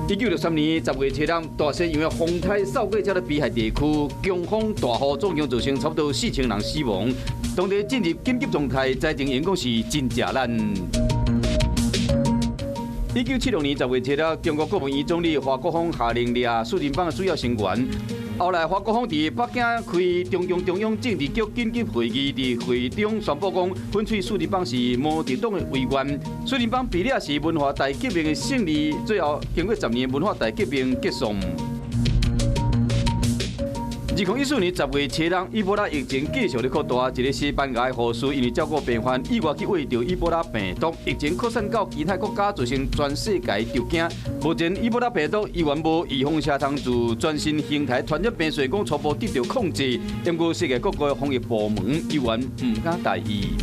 1963年10月7日，大西洋的風颱掃過加勒比海地區，強風大雨，總共造成差不多4000人死亡。當地進入緊急狀態，災情影響是真正難。1976年10月7日，中國國務院總理華國鋒下令掠四人幫的主要成員。後來，華國鋒佇北京開中共中央政治局緊急會議，佇會中宣布講，粉碎四人幫是毛澤東的遺願。四人幫被掠是文化大革命的勝利，最後經過10年文化大革命結束。2014年10月7日，伊波拉疫情繼續咧擴大，一个西班牙的護士因為照顧病患，意外去餵著伊波拉病毒，疫情擴散到其他國家，造成全世界著驚。目前伊波拉病毒依然無預防射通自全新形態傳染病，雖然講初步得到控制，不過世界各國防疫部門依然毋敢大意。